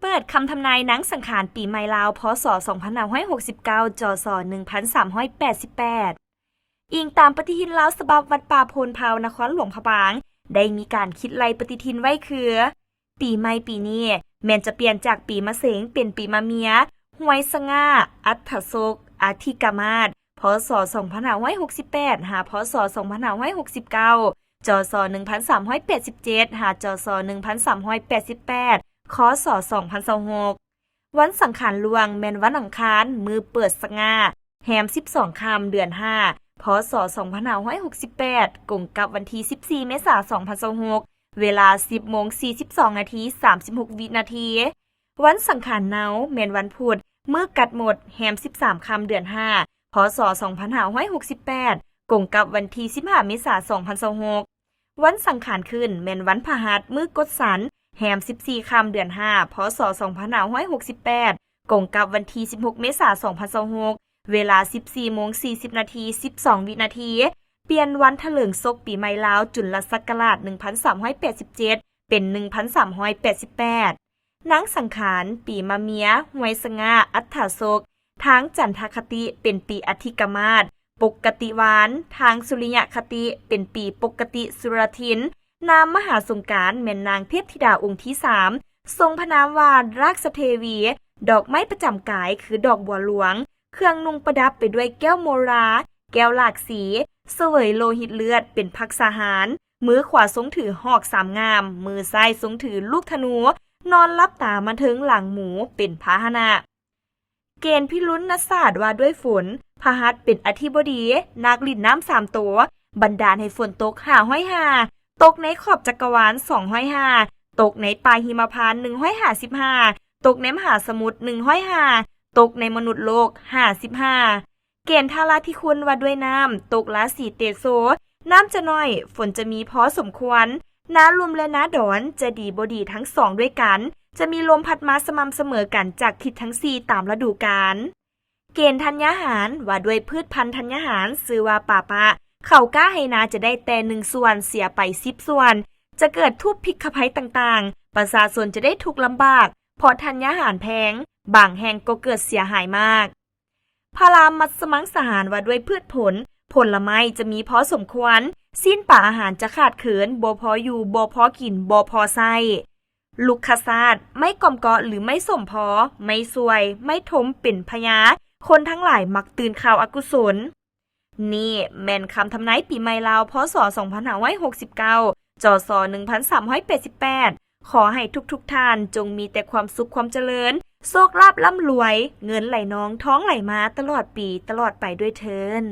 ເປີດຄຳທຳນາຍນາງສັງຂານປີໃໝ່ລາວ ພ.ສ. ສອງພັນຫ້າຮ້ອຍຫົກສິບເກົ້າ ຈ.ສ. ໜຶ່ງພັນສາມຮ້ອຍແປດສິບແປດ. ອີງຕາມປະຕິທິນລາວສະບັບວັດປ່າໂພນເພົາ ນະຄອນຫຼວງພະບາງ ໄດ້ມີການຄິດໄລ່ປະຕິທິນໄວ້ຄື ປີໃໝ່ປີນີ້ແມ່ນຈະປ່ຽນຈາກປີມະເສັງເປັນປີມະເມຍ, ຮວຍສະຫງ່າ, ອັດຖະສົກ, ອາທິກະມາດ ພ.ສ. ສອງພັນຫ້າຮ້ອຍຫົກສິບແປດ ຫາ ພ.ສ. ສອງພັນຫ້າຮ້ອຍຫົກສິບເກົ້າ, ຈ.ສ. ໜຶ່ງພັນສາມຮ້ອຍແປດສິບເຈັດ ຫາ ຈ.ສ. ໜຶ່ງພັນສາມຮ້ອຍແປດສິບແປດ ຄ.ສ. ສອງພັນຊາວຫົກ. ວັນສັງຂານຫຼວງແມ່ນວັນອັງຄານ ມື້ເປີດສະຫງ່າ ແຮມສິບສອງຄ່ຳ ເດືອນຫ້າ ພ.ສ. ສອງພັນຫ້າຮ້ອຍຫົກສິບແປດ ກົງກັບວັນທີສິບສີ່ ເມສາ ສອງພັນຊາວຫົກ ເວລາສິບໂມງສີ່ສິບສອງນາທີ ສາມສິບຫົກວິນາທີ. ວັນສັງຂານເນົາແມ່ນວັນພຸດ ມື້ກັດໝົດ ແຮມສິບສາມຄ່ຳ ເດືອນຫ້າ ພ.ສ. ສອງພັນຫ້າຮ້ອຍຫົກສິບແປດ ກົງກັບວັນທີສິບຫ້າ ເມສາ ສອງພັນຊາວຫົກ. ວັນສັງຂານຂຶ້ນແມ່ນວັນພະຫັດ ມື້ກົດສັນ ແຮມສິບສີ່ຄ່ຳ ເດືອນຫ້າ ພ.ສ. ສອງພັນຫ້າຮ້ອຍຫົກສິບແປດ ກົງກັບວັນທີສິບຫົກ ເມສາ ສອງພັນຊາວຫົກ ເວລາສິບສີ່ໂມງສີ່ສິບນາທີ ສິບສອງວິນາທີ. ປ່ຽນວັນຖະເຫຼີງສົກປີໃໝ່ລາວຈຸນລະສັກກະລາດ ໜຶ່ງພັນສາມຮ້ອຍແປດສິບເຈັດ ເປັນ ໜຶ່ງພັນສາມຮ້ອຍແປດສິບແປດ. ນາງສັງຂານ ປີມະເມຍ ຮວຍສະຫງ່າ ອັດຖະສົກ ທາງຈັນທະຄະຕິເປັນປີອະທິກະມາດ ປົກກະຕິວານ, ທາງສຸລິຍະຄະຕິເປັນປີປົກກະຕິສຸລະທິນ. ນາມມະຫາສົງການແມ່ນນາງເທບທິດາອົງທີສາມ ຊົງພະນາມວ່າລາກສະເທວີ, ດອກໄມ້ປະຈຳກາຍຄືດອກບົວຫຼວງ, ເຄື່ອງນຸ່ງປະດັບໄປດ້ວຍແກ້ວໂມລາ, ແກ້ວຫຼາກສີ, ສະເຫວີຍໂລຫິດເລືອດເປັນພັກສາຫານ, ມືຂວາຊົງຖືຫອກສາມງ່າມ, ມືຊ້າຍຊົງຖືລູກທະນູ, ນອນຫຼັບຕາມາເທິງຫຼັງໝູເປັນພາຫະນະ. ເກນພິລຸນນະສາດວ່າດ້ວຍຝົນ, ພະຫັດເປັນອະທິບໍດີ, ນາກຫຼິ້ນນ້ຳສາມໂຕ, ບັນດານໃຫ້ຝົນຕົກຫ້າຮ້ອຍຫ້າ, ຕົກໃນຂອບຈັກກະວານສອງຮ້ອຍຫ້າ, ຕົກໃນປ່າຫິມະພານໜຶ່ງຮ້ອຍຫ້າສິບຫ້າ, ຕົກໃນມະຫາສະໝຸດໜຶ່ງຮ້ອຍຫ້າ, ຕົກໃນມະນຸດໂລກຫ້າສິບຫ້າ. ເກນທາລາທິຄຸນວ່າດ້ວຍນ້ຳ, ຕົກລາສີເຕໂຊ, ນ້ຳຈະໜ້ອຍ, ຝົນຈະມີພໍສົມຄວນ. ນາລຸ່ມ ແລະ ນາດອນຈະດີບໍ່ດີທັງສອງດ້ວຍກັນ, ຈະມີລົມພັດມາສະໝ່ຳສະເໝີກັນຈາກທິດທັງສີ່ຕາມລະດູການ. ເກນທັນຍາຫານ ວ່າດ້ວຍພືດພັນທັນຍາຫານ, ຊື່ວ່າປາປະ, ເຂົ້າກ້າໄຮ່ນາຈະໄດ້ແຕ່ໜຶ່ງສ່ວນ, ເສຍໄປສິບສ່ວນ, ຈະເກີດທຸກພິກຂະໄພຕ່າງໆ, ປະຊາຊົນຈະໄດ້ທຸກລຳບາກ, ເພາະທັນຍາຫານແພງ, ບາງແຫ່ງກໍເກີດເສຍຫາຍມາກ. ພາລາມັດສະມັງສະຫານ ວ່າດ້ວຍພືດຜົນ, ຜົນລະໄມ້ຈະມີພໍສົມຄວນ, ຊີ້ນປາອາຫານຈະຂາດເຂີນ, ບໍ່ພໍຢູ່, ບໍ່ພໍກິນ, ບໍ່ພໍໃຊ້. ລຸກຄະຊາດ, ໄມ້ກອມເກາະ ຫຼື ໄມ້ສົມພໍ, ໄມ້ຊ່ວຍ, ໄມ້ທົມເປັນພະຍາ, ຄົນທັງຫຼາຍມັກຕື່ນຂ່າວອະກຸສົນ. ນີ້ແມ່ນຄຳທຳນາຍປີໃໝ່ລາວ ພ.ສ. ສອງພັນຫ້າຮ້ອຍຫົກສິບເກົ້າ ຈ.ສ. ໜຶ່ງພັນສາມຮ້ອຍແປດສິບແປດ. ຂໍໃຫ້ທຸກໆທ່ານຈົ່ງມີແຕ່ຄວາມສຸກຄວາມຈະເລີນ, ໂຊກລາບລ່ຳລວຍ, ເງິນໄຫຼນອງ, ທອງໄຫຼມາຕະຫຼອດປີຕະຫຼອດໄປດ້ວຍເທີ້ນ.